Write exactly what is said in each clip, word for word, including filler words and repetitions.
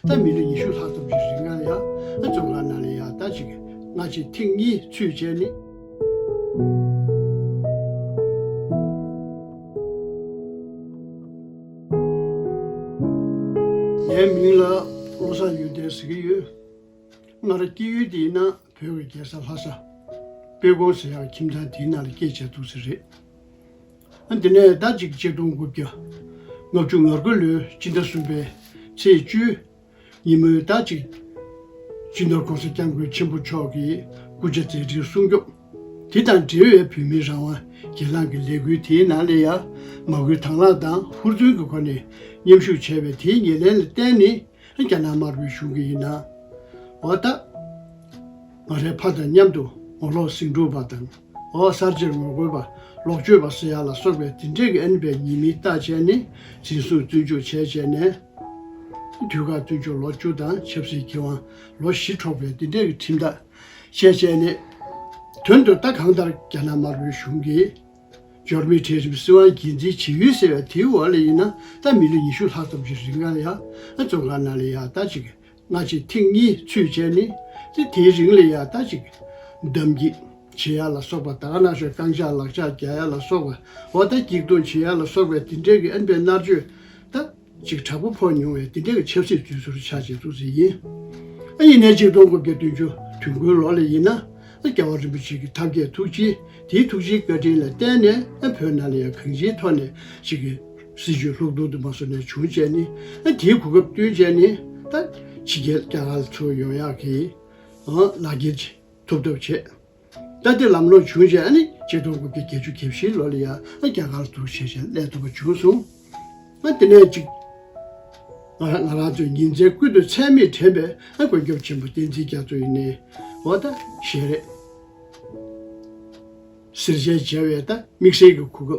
ད་མི་ལོ་ཉི་ཤུ་ལྷག་ཙམ་ཞིག་རིང་ལ་ཡ་ཨ་བཙོན་ཁང་ནང་ལ་ཡ་ད་ཅིག་སྔ་ཕྱི་ཐེངས་གཉིས་ཚུད་བྱས་ནས། ངའི་མིང་ལ་བློ་བཟང་ཡོན་ཏན་ཟེར་གྱི་ཡོད། སྔར་སྐྱེས་ཡུལ་དེ་ཡིན་ན་བོད་ཀྱི་རྒྱལ་ས་ལྷ་ས། དཔལ་ཀོང་ཟེར་ཡག་ཁྱིམ་ཚང་དེའི་ནང་ལ་སྐྱེས་བྱས་འདུག་ས་རེད། ཨ་འདི་ནས་ད་ཅིག་ཆིག་སྟོང་དགུ་བརྒྱ་ལྔ་བཅུ་ང་དགུ་ལོའི་སྤྱི་ཟླ་གསུམ་པའི་ཚེས་བཅུ་ཉིན་མོའི་ད་ཅིག་སྤྱི་ནོར་༸གོང་ས་༸སྐྱབས་མགོན་ཆེན་པོ་མཆོག་གི་སྐུ་ཕྱྭ་མཛད་འཕྲིན་སྲུང་སྐྱོབ། དེ་དང་འབྲེལ་བའི་བོད་མིའི་རང་དབང་སྒེར་ལངས་ཀྱི་ལས་འགུལ་དེའི་ནང་ལ་ཡ་མ་བསྐུལ་དང་བླངས་དང་ཧུར་བརྩོན་གྱི་སྒོ་ནས་མཉམ་ཞུགས་བྱས་པའི་དེའི་ཉེར་ལེན་ལ་བརྟེན་ནས། རྒྱ་ནག་དམར་པོའི་གཞུང་གིས་ཡིན་ན། འོ་ད། ང་རའི་ཕ་དང་མཉམ་དུ་ངོ་ལོག་ཟིང་འཁྲུག་པ་དང་། འོ་གསར་བརྗེར་ངོ་རྒོལ་པ། ལོག་སྤྱོད་པ་ཟེར་ཡག་ལ་སོགས་པའི་དེ་འདྲས་ཀྱི་ཨ་ནི་པའི་ཉེས་མིང་བཏགས་བྱས་ནས་འཛིན་བཟུང་བཙོན་འཇུག་བྱས་བྱས་ནས། དུས་བཀག་བཙོན་འཇུག་ལོ་བཅུ་དང་ཆབ་སྲིད་ཁེ་དབང་ལོ་བཞི་འཕྲོག་པའི་དེ་འདྲས་ཀྱི་ཁྲིམས་ཐག་བཅད་བྱས་ནས། དོན་དུ་ད་གང་ལྟར་རྒྱ་ནག་དམར་པོའི་གཞུང་གིས། འབྱོར་མེད་གྲལ་རིམ་སྲིད་དབང་སྒེར་འཛིན་བྱེད་ཡུལ་ཟེར་བའི་དེའི་འོག་ལ་ཡིན་ན་ད་མི་ལོ་ཉི་ཤུ་ལྷག་ཙམ་ཞིག་རིང་ལ་ཡ་ཨ་བཙོན་ཁང་ནང་ལ་ཡ་ད་ཅིག་སྔ་ཕྱི་ཐེངས་གཉིས་ཚུད་བྱས་ནས་དེ་དེའི་རིང་ལ་ཡ་ད་ཅིག་འདམ་སྐྱེས་བྱེད་ཡ་ལ་སོགས་པ། ད་ག་ནང་བཞིན་རྐང་ལྕགས་ལག་ལྕགས་རྒྱག་ཡ་ལ་སོགས་པ། འོ་ད་སྐྱིད་གཏོང་བྱེད་ཡ་ལ་སོགས་པའི་དེ་འདྲའི་གི་ཨན་པའི་མནར་གཅོད་ད་ཅིག་དྲག་པོ་ཕོག་མྱོང་བའི་དེ་འདྲའི་གི་ཆབ་སྲིད་དུས་ཚོད་ཆགས་བྱས་འདུག་ཟེར་ཡིན། ཨ་ཡིན་ནའི་ཆིག་སྟོང་དགུ་བརྒྱ་བདུན་ཅུ་དོན་དགུའི་ལོ་ལ་ཡིན་ན། རྒྱལ་བ་རིན་པོ་ཆེ་གི་ཐབས་མཁས་ཐུགས་རྗེ། དེའི་ཐུགས་རྗེའི་བཀའ་དྲིན་ལ་བརྟེན་ནས་ཨ་བོད་ནང་ལ་ཡང་གང་ཅིའི་ཐོག་ནས་ཅིག་གི་སྲིད་བྱུས་ལྷུག་རྡུག་དུ་མ་སོང་ནས་བྱུང་བྱས་ནས། ཨ་དེའི་གོ་སྐབས་བསྟུན་བྱས་ནས་ད་ཕྱི་རྒྱལ་རྒྱ་གར་ཚུར་ཡོང་ཡག་གི་ཨ་ལག་འཁྱེར་ཅིག་ཐོབ་ཐབས་བྱས། ད་དེ་ལམ་ལྷོང་བྱུང་རྗེས་ཨ་ནི་ཆིག་སྟོང་དགུ་བརྒྱ་བརྒྱད་ཅུ་གྱ་བཞི་ལོ་ལ་ཡང་ཨ་རྒྱ་གར་དུ་ཞལ་བཞེས་སླེབས་ཐུབ་པ་བྱུང་སོང་། ཨ་དེ་ནས་ཅིག་ང་ང་རང་ཚོའི་ཉིན་མཚན་ཀུན་ཏུ་ཚད་མེད་དྲན་པའི་ཨ་མགོན་སྐྱོབ་ཆེན་པོ་བསྟན་འཛིན་རྒྱ་མཚོ་ཡིན་ནའི་འོ་ད་ཞལ་རས་ཟུར་བཞེས་བྱས་པའི་ད་དམིགས་བསལ་གྱི་གོ་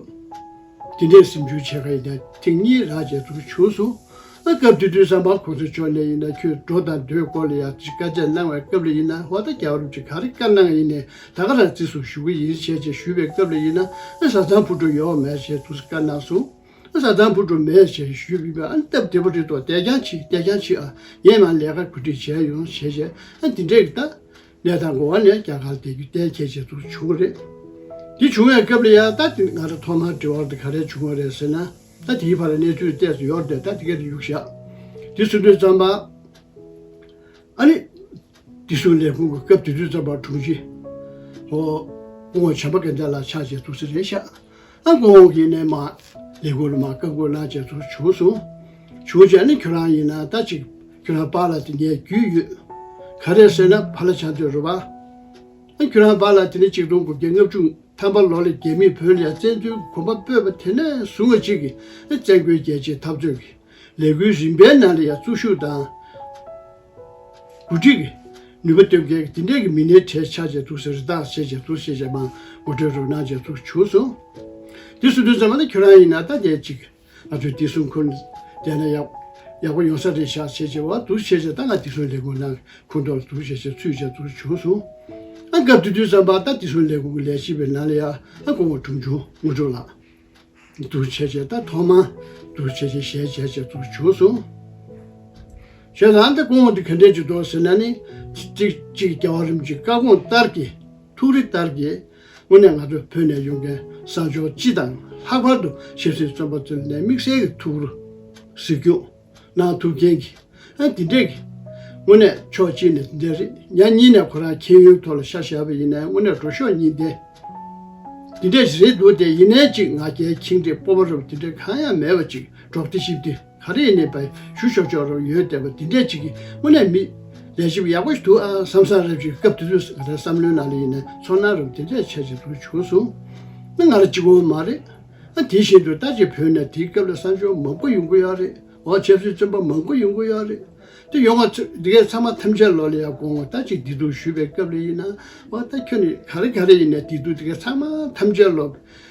སྐབས་དེ་འདྲའི་ཟིན་བྲིས་བྱས་པ་ཡིན་ན་ཐེངས་གཉིས་རག་བྱས་འདུག་བྱུང་སོང་། ཨ་སྐབས་དེ་དུས་ཙམ་པ་གོང་ས་མཆོག་ནས་ཡིན་ན་ཁྱོད་འགྲོ་དང་འདོད་སྐོར་ལ་ཡང་ཅིག་བཀའ་རྒྱ་གནང་བའི་སྐབས་ལ་ཡིན་ན་འོ་ད་རྒྱལ་བ་རིན་པོ་ཆེ་ག་རེ་བཀའ་གནང་ཡིན་ནའི་ད་ག་རང་བརྩི་སྲུང་ཞུ་གི་ཡིན་ཞེས་ཅེས་ཞུས་པའི་སྐབས་ལ་ཡིན་ན་ཨ་བཟའ་ཚང་ཕུ་དཀྲུག་ཡོད་མེད་ཞེས་དུས་བཀའ་གནང་སོང་། ཨ་བཟའ་ཚང་ཕུ་དཀྲུག་མེད་ཞེས་ཞུས་པ་ཡིན་པས་ཨ་སྟབས་བདེ་པོ་རེད་དོ། བསྡད་རྐྱང་བྱེད་བསྡད་རྐྱང་བྱེད་ཨ་ངས་ང་ལས་ཀ་གོ་སྒྲིག་བྱས་ཡོང་ཞེས་བྱས་ཨ་འདི་འདྲས་ཀྱི་ད། གནས་སྟངས་འགོ་བ་ནས་རྒྱ་གར་བསྡད་རྒྱུ་གཏན་འཁེལ་བྱས་འདུག་བྱུང་བ་རེད། འདི་བྱུང་བའི་སྐབས་ལ་ཡང་ད་དེ་ང་རང་ཐོག་མར་དྲི་བ་འདི་ག་རེ་བྱུང་བ་རེད་ཟེར་ན། ད་དེའི་བར་གནས་ཚུལ་ཏོག་ཙམ་ཡོད་རེད། ད་དེ་ག་རེ་ཡུག་བཞག་དེ་སུ་འདྲ་ཙམ་པ། ཨ་ནི། བདེ་སྲུང་ལས་ཁུངས་ཀྱི་སྐབས་དེ་དུས་ཙམ་པ་དྲུང་ཆེ། ཨོ། སྐུ་ངོ་བྱམས་པ་དགེ་ལྡན་ལགས་ཆགས་བྱས་འདུག་ས་རེད་ཤག་ཨ་ཁོང་གིས་ནས་མ་ལས་ཁུངས་ལ་མ་བཀའ་བཀོད་གནང་བྱས་ཚུར་བྱུང་སོང་། བྱུང་བྱས་ནས་ཁྱོད་རང་ཡིན་ན་ད་ཅིག་ཁྱོད་རང་པཱ་ལགས་དེ་ངས་རྒྱུས་ཡོད། ག་རེ་ཟེར་ན་ཕ་ལ་བྱ་འདོད་རོ་པ། ཨ་ཁྱོད་རང་པཱ་ལགས་དེ་ནི་ཆིག་སྟོང་དགུ་བརྒྱ་ལྔ་བཅུ་ཐམ་པ་ལོ་ལ་རྒྱ་མིས་བོད་ལ་ཡ་བཙན་འཛུལ་གོམ་པ་སྤོས་པ་དེ་ནས་བཟུང་བ་ཅིག་གིས་བཙན་རྒོལ་རྒྱལ་གཅེས་འཐབ་རྩོད་ཀྱི་ལས་འགུལ་རིམ་པའི་ནང་ལ་ཡ་གཙོ་ཤུགས་དང་། འགོ་ཁྲིད་ཀྱི་ནུས་པ་སྟོན་མཁན་དེ་འདྲས་ཀྱི་མི་སྣའི་གྲས་ཆགས་བྱས་འདུག་ཟེར་རི་དྭགས་བྱས་བྱས་འདུག་བྱས་བྱས་མ་ངོ་སྤྲོད་རོགས་གནང་བྱས་འདུག་བྱུང་སོང་། དེ་སུ་དུས་ཙམ་པ་ན་ཁྱོད་རང་ཡིན་ན་ད་དེ་ཅིག་ང་ཚོའི་བདེ་སྲུང་ཁུལ་བསྡད་ན་ཡག་ཡག་པོ་ཡོང་ས་རེད་ཤག་བྱས་བྱས་བ་འདུག་བྱས་བྱས་ད་ང་བདེ་སྲུང་ལས་ཁུངས་ནང་ཁོངས་གཏོགས་ལ་འདུག་བྱས་བྱས་ཚུད་བྱས་འདུག་བྱུང་སོང་། ཨ་སྐབས་དེ་དུས་ཙམ་པ་ད་བདེ་སྲུང་ལས་ཁུངས་ཀྱི་ལས་བྱེད་པའི་ནང་ལ་ཡ་ཨ་སྐུ་ངོ་དྲུང་ཆུང་དངོས་གྲུབ་ལགས། འདུག་བྱས་བྱས་ད་ཐོག་མ་འདུག་བྱས་བྱས་ཞལ་བྱས་བྱས་འདུག་བྱུང་སོང་། བྱས་ཙང་ད་སྐུ་ངོ་འདི་ག་འདྲས་ཅིག་འདུག་ཟེར་ན་ནི། གཅིག་གཅིག་རྒྱལ་བ་རིན་པོ་ཆེའི་བཀའ་དགོངས་ལྟར་གྱི་ཐུགས་རེ་ལྟར་གྱི་དངོས་གནས་ང་ཚོ་བོད་ནས་ཡོང་མཁན་གསར་འབྱོར་སྤྱི་དང་ལྷག་པར་དུ་ཆབ་སྲིད་བཙོན་པ་ཚོ་ནས་དམིགས་བསལ་གྱི་ཐུགས་རུ་གཟིགས་སྐྱོང་གནང་ཐུབ་མཁན་གྱི། ཨ་འདི་འདྲས་ཀྱི། དངོས་གནས་ཕྱོགས་གཅིག་ནས་འདི་འདྲས་རེད། ཉག་གཉིས་ནས་ཁོ་རང་མཁྱེན་ཡོན་ཐོག་ལ་ཤ་བཞག་པ་ཡིན་ན་དངོས་གནས་འགྲོ་ཕྱོགས་གཉིས་ལྡན། འདི་འདྲས་རེད་འདུག་དེ་ཡིན་ནའི་གཅིག་ང་རྒྱལ་ཁེངས་དྲེགས་སྤོབས་པ་རབ་འདི་འདྲས་གང་ཡང་མེད་པ་གཅིག་འབྲོག་སྡེ་ཞིབ་སྡེ་ག་རེ་ཡིན་ནའི་བ་ཞུ་ཆོག་ཆོག་རབ་ཡོད་བསྡད་པ་འདི་འདྲས་གཅིག་གི་དངོས་གནས་མི་ལས་བྱེད་པ་ཡག་པོ་ཞིག་འདུག་ཨ་བསམ་བསམ་རབ་ཅིག་སྐབས་དེ་དུས་ང་རའི་བསམ་བློའི་ནང་ལ་ཡིན་ནའི་ཚོར་སྣང་རབ་འདི་འདྲས་ཆེ་ཆེ་འདུག་བྱུང་སོང་། ན་ང་ར་གཅིག་པོ་མ་རེད། ཨ་དེ་བཞིན་དུ་ད་ཅིག་བོད་ནས་དེའི་སྐབས་ལ་གསར་འབྱོར་མང་པོ་ཡོང་གི་ཡོད་རེད། འོ་ཆབ་སྲིད་བཙོན་པ་མང་པོ་ཡོང་གི་ཡོད་རེད། དེ་ཡོང་བ་ཚོ་འདི་གའི་ཚང་མ་ཐམས་ཅད་ལོ་ལ་ཡང་དགོངས་པ་ད་ཅིག་བདེ་སྡུག་ཞུས་པའི་སྐབས་ལ་ཡིན་ན་འོ་ད་ཁྱོད་ནི་ག་རེ་ག་རེ་ཡིན་ནའི་བདེ་སྡུག་འདི་གའི་ཚང་མ་ཐམས་ཅད་ལོ་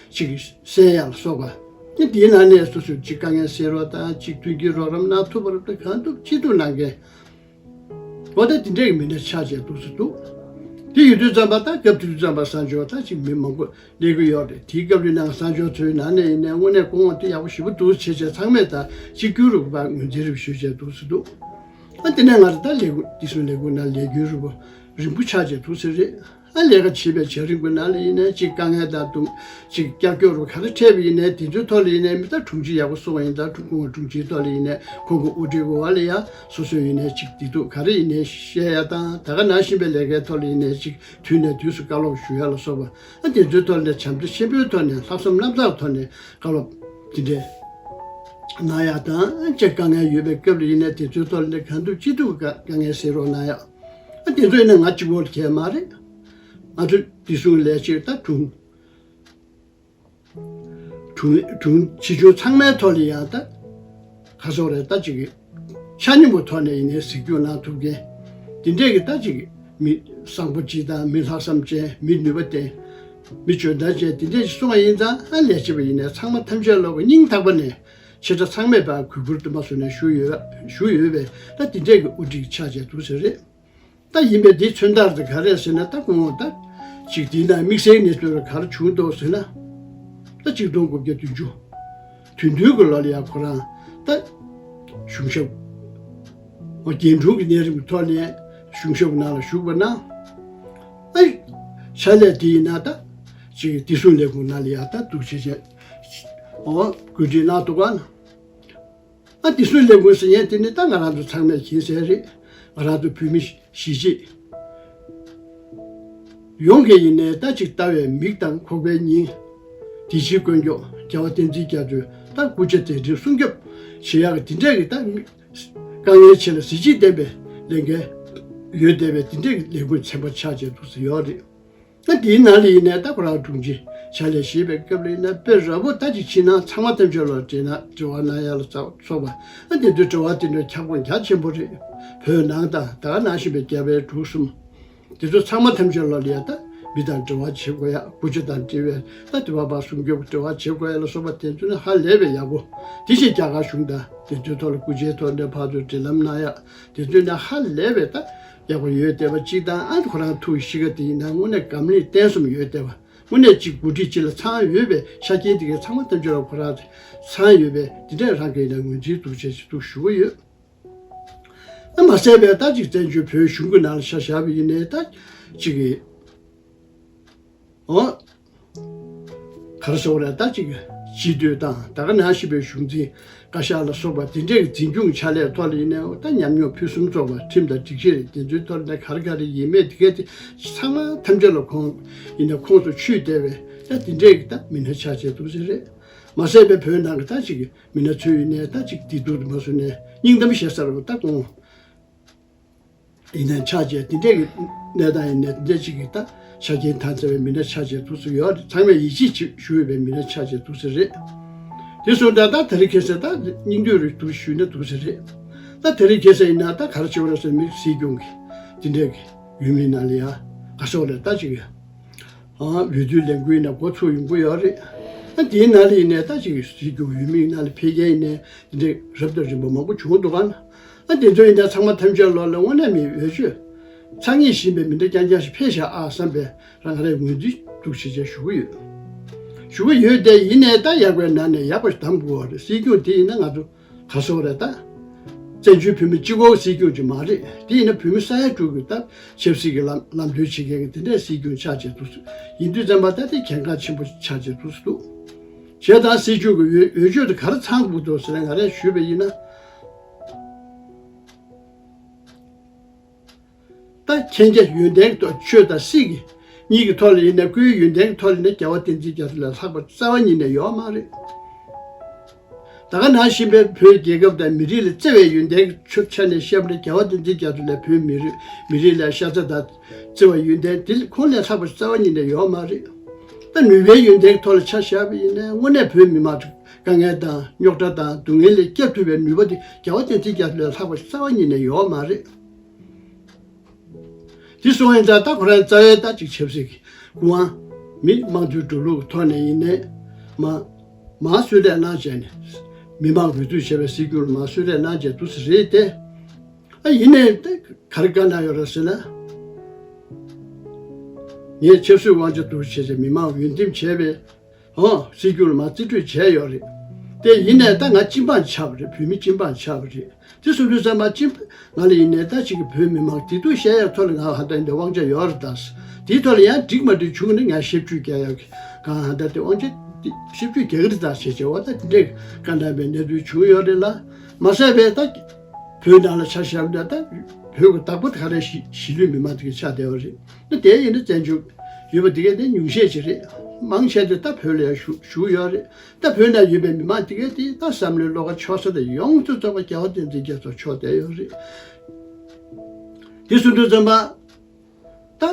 ཅིག་གསན་ཡག་ལ་སོགས་པ། ཨ་དེའི་ནང་ནས་སོ་སོས་ཅིག་དཀའ་ངལ་སེལ་རོགས་དང་ཅིག་མཐུན་རྐྱེན་རོགས་རམ་གནང་ཐུབ་པ་རེད་ད་གང་ཐུབ་ཅི་ཐུབ་གནང་མཁན། འོ་ད་དེ་འདྲའི་མི་སྣ་ཆགས་བྱས་འདུག་སེ་འདུག་དེ་ཡོད་དུས་ཙམ་པ་ད་སྐབས་དེ་དུས་ཙམ་པ་གསར་འབྱོར་ད་ཅིག་མི་མང་པོ་སླེབས་ཀྱི་ཡོད་རེད། དེའི་སྐབས་རེ་ནང་གསར་འབྱོར་ཚོའི་ནང་ནས་ཡིན་ནའི་དངོས་གནས་སྐུ་ངོ་དེ་ཡག་པོ་ཞེ་པོ་འདུག་བྱས་བྱས་ཚང་མས་ད་གཅིག་གྱུར་རུ་བ་ངོས་འཛིན་རེ་ཞུས་བྱས་འདུག་སེ་འདུག་ཨ་དེ་ནས་ང་ཚོ་ད་ལས་འགུལ་དེ་ཚོའི་ལས་འགུལ་ནང་ལས་འགུལ་རིམ་པ་རིང་པོ་ཆགས་བྱས་འདུག་ཟེར་རེད། ཨ་ལས་ཀ་བྱེད་པའི་བྱ་རིམ་གྱི་ནང་ལ་ཡིན་ནའི་གཅིག་དཀའ་ངལ་དང་དུང་གཅིག་ཀྱག་ཀྱོག་རུ་ག་རེ་འཕྲད་པ་ཡིན་ནའི་དེ་ཚོའི་ཐོག་ལ་ཡིན་ནའི་མི་ད་དྲུང་ཆེ་ཡག་པོ་སོང་བ་ཡིན་ད་དྲུང་ཁོང་དྲུང་ཆེའི་ཐོག་ལ་ཡིན་ནའི་ཁོང་གི་དབུ་ཁྲིད་གི་འོག་ལ་ཡ་སོ་སོའི་ཡིན་ནའི་གཅིག་བདེ་སྡུག་ག་རེ་ཡིན་ནའི་བཤད་ཡ་དང་ད་ག་ནང་བཞིན་པའི་ལས་ཀའི་ཐོག་ལ་ཡིན་ནའི་གཅིག་དུས་ནས་དུས་སུ་བཀའ་སློབ་ཞུ་ཡ་ལ་སོགས་པ་ཨ་དེ་ཚོའི་ཐོག་ལ་བྱམས་བརྩེ་ཆེན་པོའི་ཐོག་ནས་ལྷག་བསམ་རྣམ་དག་ཐོག་ནས་བཀའ་སློབ་དེ་འདྲས་གནང་ཡ་དང་ཨ་ཅེ་དཀའ་ངལ་ཡོད་པའི་སྐབས་ལ་ཡིན་ནའི་དེ་ཚོའི་ཐོག་ལ་གང་ཐུབ་ཅི་ཐུབ་དཀའ་དཀའ་ངལ་སེལ་རོགས་གནང་ཡ། ཨ་དེ་ཚོ་ཡིན་ན་ང་གཅིག་པོ་གལ་མ་རེད། ང་ཚོ་བདེ་སྲུང་ལས་བྱེད་ད་དྲུང་དྲུང་དྲུང་ཆེ་ཆུང་ཚང་མའི་ཐོག་ལ་ཡང་ད་ག་སོག་རེད་ད་ཅིག་གི་ཆ་སྙོམས་པོ་ཐོག་ནས་ཡིན་ནའི་གཟིགས་སྐྱོང་གནང་ཐུབ་མཁན་དེ་འདྲས་ཀྱི་ད་ཅིག་གི་མི་བཟང་པོ་ཅིག་དང་མི་ལྷག་བསམ་ཅན་མི་ནུས་པ་ལྡན་མི་འཇོན་ཐང་ཅན་དེ་འདྲས་ཞིག་སོང་བ་ཡིན་ཙང་ཨ་ལས་བྱེད་པ་ཡིན་ནའི་ཚང་མ་ཐམས་ཅད་ལོག་གི་སྙིང་ཐག་པ་ནས་ཆེ་ཕྲ་ཚང་མས་ཕར་གུས་བཀུར་དུ་མ་བཟོད་ནས་ཞུ་ཡོད་ཞུ་ཡོད་པས་ད་དེ་འདྲས་ཀྱི་དབུ་ཁྲིད་ཆགས་བྱས་འདུག་ཟེར་རེད། ད་ཡིན་པས་འདིའི་མཚོན་རྟགས་དེ་ག་རེ་ཟེར་ན་ད་ཁོང་ད་ཅིག་དེའི་ནང་དམིགས་བསལ་གནས་ཚུལ་ག་རེ་བྱུང་འདུག་ཟེར་ན། ད་ཆིག་སྟོང་དགུ་བརྒྱ་བདུན་ཅུ་དོན་བདུན་གྱི་ལོ་ལ་ཡང་ཁོ་རང་ད་གཞུང་ཞབས་འོ་རྒྱན་དྲུང་གི་གནས་རིམ་གྱི་ཐོག་ནས་གཞུང་ཞབས་ནང་ལ་བཞུགས་པ་ན་ཨ་ཕྱག་ལས་དེ་ཡིན་ན་ད་ཅིག་བདེ་སྲུང་ལས་ཁུངས་ནང་ལ་ཡང་ད་འདུག་བྱེད་བྱེད་འོ་བཀོད་སྒྲིག་གནང་འདུག་ག་ཨ་དེ་ཚོའི་ལས་འགུལ་ཟེར་མཁན་དེ་ནི་ད་ང་རང་ཚོ་ཚང་མས་མཁྱེན་གསལ་རེད། ང་རང་ཚོ་བོད་མི་གཞིས་བྱེས་ཡོངས་ཀྱི་ཡིན་ནའི་ད་ཅིག་ལྟ་བའི་མིག་དང་ཁོག་པའི་སྙིང་། བདེ་སྐྱིད་དཀོན་མཆོག་རྒྱལ་བ་བསྟན་འཛིན་རྒྱ་མཚོའི་ད་སྐུ་ཕྱྭ་མཛད་འཕྲིན་སྲུང་སྐྱོབ་བྱེད་ཡག་གི་དེ་འདྲས་ཀྱི་ད་དཀའ་ངལ་ཆེ་ལ་གཟི་བརྗིད་ལྡན་པའི་ལས་འགན་ཡོད་བསྡད་པའི་དེ་འདྲས་ཀྱི་ལས་འགུལ་ཚན་པ་ཆགས་བྱས་འདུག་ཟེར་ཡོད་རེད། ཨ་དེའི་ནང་ལ་ཡིན་ནའི་ད་ཁོ་རང་དྲུང་ཆེ་ཕྱག་ལས་བཞེས་པའི་སྐབས་ལ་ཡིན་ན་དཔེ་ར་བོ་ད་ཅིག་ཕྱི་ནང་ཚང་མ་ཐམས་ཅད་ལ་འབྲེལ་ན་འབྲེལ་བ་གནང་ཡ་ལ་སོགས་པ་ཨ་དེ་ཚོའི་འབྲེལ་བ་དེ་འདྲ་ཁྱབ་ཁོངས་རྒྱ་ཆེན་པོ་རེད། བོད་ནང་དང་ད་ག་ནང་བཞིན་པའི་རྒྱ་བལ་འབྲུག་གསུམ་དེ་ཚོ་ཚང་མ་ཐམས་ཅད་ལ་ཡ་ད་མི་དང་འབྲེལ་བ་བྱེད་དགོས་ཡ་སྐུ་ཕྱྭ་དང་འབྲེལ་བའི་ད་དེ་བ་བ་སྲུང་སྐྱོབ་འབྲེལ་བ་བྱེད་དགོས་ཡ་ལ་སོགས་པ་དེ་ཚོ་ནི་ཧ་ལས་པའི་ཡག་པོ་དེ་བཞིན་རྒྱ་གར་གཞུང་དང་དེ་ཚོའི་ཐོག་ལ་སྐུ་ཕྱྭའི་ཐོག་ནས་ཕར་ཚུར་འབྲེལ་ལམ་གནང་ཡ། དེ་ཚོའི་ནང་ཧ་ལས་པའི་ད་ཡག་པོ་ཡོད་བསྡད་པ་གཅིག་དང་ཨ་ཁོ་རང་ཐུགས་གཤིས་ཀ་དེ་ཡིན་ན་དངོས་གནས་སྒམ་ནི་བསྟན་སྲུང་ཡོད་བསྡད་པ་དངོས་གནས་གཅིག་འགོ་ཁྲིད་གཅིག་ལ་ཚང་ཡོད་པའི་ཆ་རྐྱེན་དེ་གའི་ཚང་མ་ཐམས་ཅད་ལ་ཁོ་རང་ཚང་ཡོད་པའི་དེ་འདྲས་རང་གི་ཡིན་ན་ངོས་འཛིན་འདུག་བྱས་ཤིག་འདུག་ཞུ་གི་ཡོད། ཨ་མ་ཟད་པའི་ད་ཅིག་བཙན་བྱོལ་བོད་གཞུང་གི་ནང་ལ་ཤ་བཞག་པ་ཡིན་ནའི་ད་ཅིག་གི་ཨོ། ག་རེ་ཟེར་དགོས་རེད་ད་ཅིག་སྤྱི་འཐུས་དང་ད་ག་ནང་བཞིན་པའི་གཞུང་འཛིན་བཀའ་ཤག་ལ་སོགས་པ་དེ་འདྲའི་འཛིན་སྐྱོང་བྱ་ལས་ཐོག་ལ་ཡིན་ནའི་ད་ཉམས་མྱོང་ཕུན་སུམ་ཚོགས་པ་ཁྲིམས་དང་སྒྲིག་གཞི་རེད་དེ་ཚོའི་ཐོག་ནས་ག་རེ་ག་རེ་ཡིན་མེད་དེ་གའི་དེ་ཚང་མ་ཐམས་ཅད་ལ་ཁོང་ཡིན་ན་ཁོངས་སུ་ཆུད་བསྡད་པའི་ད་དེ་འདྲའི་གི་ད་མི་སྣ་ཆགས་བྱས་འདུག་ཟེར་རེད། མ་ཟད་པའི་བོད་ནང་གི་ད་ཅིག་མི་སྣ་ཚོས་ཡིན་ནའི་ད་ཅིག་བདེ་སྡུག་དུ་མ་བཟུང་ནས་སྙིང་གཏམ་བཤད་ས་རུ་ད་ཁོང་ཡིན་ནའི་ཆགས་བྱས་དེ་འདྲས་ཀྱི་གནས་སྟངས་ཡིན་ནའི་དེ་འདྲས་ཅིག་གི་ད་ཆ་རྐྱེན་དང་བཅས་པའི་མི་སྣ་ཆགས་བྱས་འདུག་སེ་ཡོད་རེད། ཚང་མས་ཡིད་ཆེས་བྱེད་ཞུ་འོས་པའི་མི་སྣ་ཆགས་བྱས་འདུག་སེ་རེད། དེ་སོང་ཙང་ད་དེ་རིང་ཁ་སང་ད་སྙིང་བསྡུས་རེ་འདུག་ཞུས་ན་འདུག་སེ་རེད། ད་དེ་རིང་ཁ་སང་ཡིན་ན་ད་ག་རེ་བྱེད་པ་རེད་ཟེར་མི་སྲིད་སྐྱོང་གི་དེ་འདྲས་ཀྱི་འོས་མི་ནང་ལ་ཡ་ག་སོག་རེད་ད་ཅིག་གི་ཨ་འོས་བསྡུའི་ལས་འགུལ་ཡིན་ན་འགོ་ཚུགས་ཡོང་གི་ཡོད་རེད། ད་དེའི་ནང་ལ་ཡིན་ནའི་ད་ཅིག་གི་སྲིད་སྐྱོང་འོས་མི་ནང་ལ་འཕེལ་རྒྱས་ཡིན་ནའི་དེ་འདྲས་རབ་དང་རིམ་པ་མང་པོ་བྱུང་འདུག་ག་ན། ཨ་དེ་ཚོ་ཡིན་ན་ཚང་མ་ཐམས་ཅད་ལོག་ལ་དངོས་གནས་མི་འོས་ཆོས་ཚང་ངེས་བཞིན་པའི་མི་འདྲ་རྐྱང་རྐྱང་ཞིག་ཕེབས་ཤག་ཨ་བསམ་པའི་རང་རེ་ངོས་འཛིན་འདུག་ཞེས་བྱས་ཞུ་གི་ཡོད། ཞུ་གི་ཡོད་དེ་ཡིན་ནའི་ད་ཡག་པའི་ནང་ནས་ཡག་པ་ཞིག་གདམ་དགོས་པ་རེད། སྲིད་སྐྱོང་དེ་ཡིན་ན་ང་ཚོ་ག་སོག་རེད་ད། བཙན་བྱོལ་བོད་མི་གཅིག་པོའི་སྲིད་སྐྱོང་ཅིག་མ་རེད། དེ་ཡིན་ན་བོད་མི་ས་ཡ་དྲུག་གི་ད་ཆབ་སྲིད་ཀྱི་ལམ་ལམ་སྟོན་བྱེད་མཁན་གྱི་དེ་འདྲའི་སྲིད་སྐྱོང་ཆགས་བྱས་འདུག་ཡིན་དུས་ཙམ་པ་ད་དེ་གལ་འགངས་ཆེན་པོ་ཆགས་བྱས་འདུག་འདུག་བྱས་ཙང་སྲིད་སྐྱོང་གི་འོས་འོས་ཆོས་དེ་ག་རེ་ཚང་དགོས་འདུག་ཟེར་ན་ང་རས་ཞུས་པ་ཡིན་ན། ད་མཁྱེན་རྒྱ་ཡོན་ཏན་གྱི་ཐོག་ཆོས་དང་སྲིད་ཀྱི་གཉིས་ཀྱི་ཐོག་ལ་ཡིན་ན་སྐུའི་ཡོན་ཏན་གྱི་ཐོག་ལ་ཡིན་ན་རྒྱལ་བ་བསྟན་འཛིན་རྒྱ་མཚོ་ལས་ལྷག་པ་རྩ་བ་ཉིད་ནས་ཡོད་མ་རེད། ད་ག་ནང་བཞིན་པའི་བོད་རྒྱལ་ཁབ་དང་མི་རིགས་ལ་བརྩེ་བའི་ཡོན་ཏན་གྱི་ཆ་ཆ་ནས་བཤད་པ་ན་རྒྱལ་བ་བསྟན་འཛིན་རྒྱ་མཚོ་ལས་བོད་མི་རིགས་མི་རིགས་ལ་ཤ་ཚ་དང་བརྩེ་བའི་ཡོན་ཏན་དེ་ཁོང་ལས་ལྷག་པ་རྩ་བ་ཉིད་ནས་ཡོད་མ་རེད། ད་ནུས་པའི་ཡོན་ཏན་གྱི་ཐོག་ལ་ཆ་བཞག་པ་ཡིན་ན་དངོས་གནས་བོད་མི་མང་དཀའ་ངལ་དང་རྙོག་དྲ་དང་སྡུག་བསྔལ་ལས་སྐྱབས་ཐུབ་པའི་ནུས་པ་དེ་རྒྱལ་བ་བསྟན་འཛིན་རྒྱ་མཚོ་ལས་ལྷག་པ་རྩ་བ་ཉིད་ནས་ཡོད་མ་རེད། དེ་སོང་ཡིན་ཙང་ད་ཁོ་རང་རྩ་བའི་ད་ཅིག་ཆབ་སྲིད་ཀྱི་སྐུ་དབང་མི་དམངས་གཙོའི་འགྲོ་ལུགས་ཀྱི་ཐོག་ནས་ཡིན་ནའི་མ་མ་གསོལ་རས་གནང་བྱས་ནས་མི་མང་འོས་བསྡུ་བྱས་པའི་སྲིད་སྐྱོང་ལ་མ་གསོལ་རས་གནང་བྱས་འདུག་སེ་རེད་དེ། ཨ་ཡིན་ནའི་ད་ག་རེ་བཀའ་གནང་ཡོད་རེད་ཟེར་ན། ངས་ཆབ་སྲིད་དབང་ཆ་འདུ་བྱས་བྱས་མི་མང་འོས་འདེམས་བྱས་པའི་ཨོ་སྲིད་སྐྱོང་ལ་མ་རྩིས་སྤྲོད་བྱས་ཡོད་རེད། དེ་ཡིན་ནའི་ད་ང་སྤྱི་འབངས་ཆགས་པ་རེད། བོད་མི་སྤྱི་འབངས་ཆགས་པ་རེད། དེ་སོང་དུས་ཙམ་པ་སྤྱི་ང་ལ་ཡིན་ནའི་ད་ཅིག་གི་བོད་མི་མང་དེ་དུས་བཤད་ཡ་ཐོག་ལ་ང་ཧ་ད་འདི་དབང་ཆ་ཡོད་རེད་ད། དེའི་ཐོག་ལ་ཡང་འགྲིག་མ་འགྲིག་བྱུང་ནས་ང་ཞབས་ཕྱི་རྒྱག་ཡ་གི་གང་ཧ་ད་དེ་དབང་ཆ་དེ་ཞབས་ཕྱི་རྒྱག་གི་རེད་ད་ཞེས་བྱ་བ་ད་དེ་འདྲའི་བཀའ་འདྲ་བའི་གནས་ཚུལ་བྱུང་ཡོད་རེད་ལ། མ་ཟད་པའི་ད་བོད་ནང་ལ་ཆ་བཞག་ན་ད་བོད་ཀྱི་བདག་པོ་དེ་ག་རེ་གཞིས་ལུས་མི་མང་དེ་ག་ཆགས་བསྡད་པ་རེད། ད་དེ་ཡིན་ན་བཙན་བྱོལ་ཡོད་པ་དེ་ག་དེ་ཉུང་ཤས་ཅིག་རེད། མང་ཆེ་དེ་ད་བོད་ལ་ཡང་བཞུགས་བཞུགས་ཡོད་རེད། ད་བོད་ནང་ཡོད་པའི་མི་མང་དེ་གས་དེ་ད་བསམ་བློའི་བློ་ཁ་ཕྱོགས་ས་དེ་ཡོངས་སུ་རྫོགས་པ་རྒྱལ་བ་བསྟན་འཛིན་རྒྱ་མཚོ་མཆོག་བསྡད་ཡོད་རེད། དེ་སོང་དུས་ཙམ་པ་ད་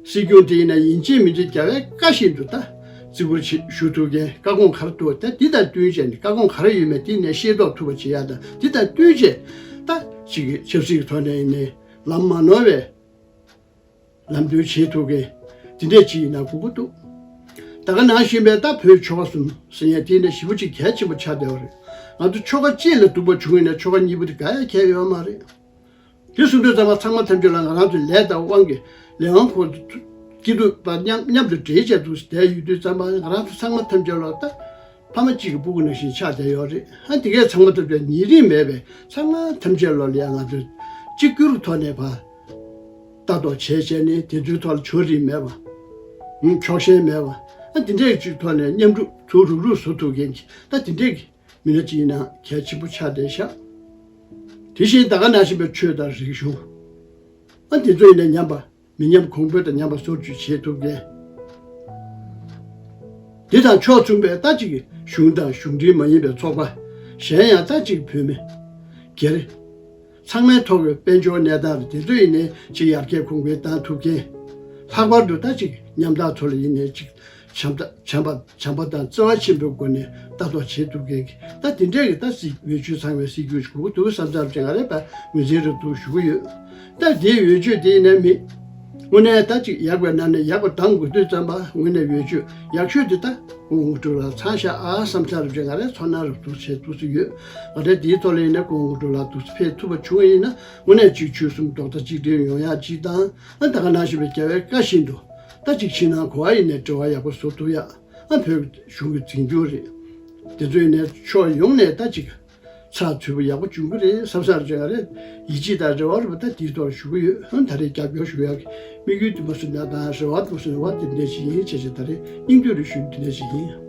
སྲིད་སྐྱོང་དེ་ཡིན་ན་ཡིན་གཅིག་མིན་གཅིག་རྒྱལ་བའི་བཀའ་བཞིན་དུ་ད་བརྩི་བཀུར་བྱེད་ཞུ་ཐུབ་མཁན། བཀའ་དགོངས་ག་རེ་འདུག་ད་འདི་དང་བསྟུན་བྱས་ནས་བཀའ་དགོངས་ག་རེ་ཡོད་མེད་དེ་ནས་ཤེས་རྟོགས་ཐུབ་པ་བྱེད་ཡ་དང་འདི་དང་བསྟུན་བྱས་ད་ཅིག་གི་ཆབ་སྲིད་ཀྱི་ཐོག་ནས་ཡིན་ནའི་ལམ་མ་ནོར་བའི་ལམ་སྟོན་བྱེད་ཐུབ་མཁན་དེ་འདྲས་ཅིག་ཡིན་ན་དགོས་ཀྱི་འདུག་ད་ག་ནང་བཞིན་པའི་ད་བོད་ཆོལ་ཁ་གསུམ་ཟེར་ཡས་དེ་ནས་ཞེ་པོ་ཅིག་གལ་ཆེན་པོ་ཆགས་བསྡད་པ་རེད། ང་ཚོ་ཆོལ་ཁ་གཅིག་ལ་གཏུག་པ་བྱུང་ཡིན་ན་ཆོལ་ཁ་གཉིས་པོ་དེ་ག་ཡང་གལ་ཡོད་མ་རེད། དེ་གསུང་དུས་ཙམ་པ་ཚང་མ་ཐམས་ཅད་ལ་ང་རང་ཚོའི་ལས་དང་དབང་གིས་ལས་དབང་ཁོ་སྐྱིད་སྡུག་པ་མཉམ་མཉམ་དུ་འབྲེལ་བྱས་འདུག་བསྡད་ཡོད་དུས་ཙམ་པ་ང་རང་ཚོ་ཚང་མ་ཐམས་ཅད་ལ་ད། ཕ་མ་གཅིག་གི་སྤུ་གུ་ནང་བཞིན་ཆགས་བསྡད་ཡོད་རེད། ཨ་དེ་གས་ཚང་མ་ཐམས་ཅད་ཉེ་རིང་མེད་པའི་ཚང་མ་ཐམས་ཅད་ལོ་ལ་ཡང་ང་ཚོས་གཅིག་གྱུར་ཐོག་ནས་ཕར་ལྟ་རྟོག་བྱས་བྱས་ནས་དེ་ཚོའི་ཐོག་ལ་ཕྱོགས་རིས་མེད་པ། ཕྱོགས་ཞེན་མེད་པ། ཨ་དེ་འདྲས་ཅིག་ཐོག་ནས་མཉམ་རུབ་ཚུར་རུབ་རུབ་བཟོ་ཐུབ་མཁན་གྱི་ད་དེ་འདྲས་ཀྱི་མི་སྣ་ཅིག་ཡིན་ན་གལ་ཆེན་པོ་ཆགས་བསྡད་ཤག་དེ་བཞིན་ད་ག་ནང་བཞིན་པའི་ཆོས་དང་རིག་གཞུང་། ཨ་དེ་ཚོ་ཡིན་ན་ཉམས་པ། མི་ཉམས་གོང་འཕེལ་དང་ཉམས་པ་སོར་ཆུད་བྱེད་ཐུབ་མཁན། འདི་དང་ཕྱོགས་མཚུངས་པའི་ད་ཅིག་གཞུང་དང་གཞུང་འབྲེལ་མ་ཡིན་པའི་ཚོགས་པ། གཞན་ཡང་ད་ཅིག་བོད་མི། སྒེར། ཚང་མའི་ཐོག་གི་དཔལ་འབྱོར་གནས་སྟངས་དེ་ཚོ་ཡིན་ནའི་ཅིག་ཡར་རྒྱས་གོང་འཕེལ་བཏང་ཐུབ་མཁན། ལྷག་པར་དུ་ད་ཅིག་ཉམ་ཐག་ཚོ་ལ་ཡིན་ནའི་ཅིག་བྱམས་བརྩེ་བྱམས་པ་བྱམས་པ་དང་བརྩེ་བ་ཆེན་པོའི་སྒོ་ནས་ལྟ་རྟོག་བྱེད་ཐུབ་མཁན་གྱི་ད་དེ་འདྲས་ཀྱི་ད་སྲིད་འོས་ཆོས་ཚང་བའི་སྲིད་སྐྱོང་ཞིག་དགོས་ཀྱི་འདུག་བསམ་ཚར་བྱས་ང་རས་ད་ངོས་འཛིན་རེ་འདུག་ཞུ་གི་ཡོད། ད་དེའི་འོས་ཆོས་དེ་ཡིན་ན་མི། དངོས་གནས་ད་ཅིག་ཡག་པའི་ནང་ནས་ཡག་པ་གདམ་དགོས་དུས་ཙམ་པ་དངོས་གནས་འོས་ཆོས་ཡག་ཤོས་དེ་ད་སྐུ་ངོ་དངོས་གྲུབ་ལགས་ཚང་ཤག་ཨ་བསམ་ཚར་བྱས་ང་རས་ཚོར་སྣང་རབ་ཏུ་བྱས་འདུག་སེ་ཡོད། ང་རས་དེའི་ཐོག་ལ་ཡིན་ན་སྐུ་ངོ་དངོས་གྲུབ་ལགས་འདུག་སེ་ཕེབས་ཐུབ་པ་བྱུང་བ་ཡིན་ན་དངོས་གནས་ཅིག་ཆོལ་གསུམ་རྡོག་རྩ་གཅིག་སྒྲིལ་ཡོང་ཡག་ཅིག་དང་ཨ་ད་ག་ནང་བཞིན་པའི་རྒྱལ་བའི་བཀའ་བཞིན་དུ་ད་ཅིག་ཕྱི་ནང་ག་པར་ཡིན་ནའི་འབྲེལ་བ་ཡག་པོ་བཟོ་ཐུབ་ཡག་ཨ་བོད་གཞུང་གི་འཛིན་སྐྱོང་རེད། དེ་ཚོ་ཡིན་ནའི་ཕྱོགས་ཡོངས་ནས་ད་ཅིག་ཚགས་ཚུད་པོ་ཡག་པོ་འབྱུང་གི་རེད་བསམ་ས་རེད་ཅེས་ང་རས་ཡིད་ཆེས་དང་རེ་བ་རེ་བ་ད་དེའི་ཐོག་ཞུ་གི་ཡོད། ཧོན་ད་རེས་རྒྱབ་སྐྱོར་ཞུ་ཡག་གི་དམིགས་ཡུལ་དེ་མ་སུ་ན་དང་རེ་བ་དེ་མ་སུ་ན་བ་དེ་འདྲ་ཞིག་ཡིན་བྱས་བྱས་ད་རེས་སྙིང་བསྡུས་རེ་ཞུ་དེ་འདྲ་ཞིག་ཡིན།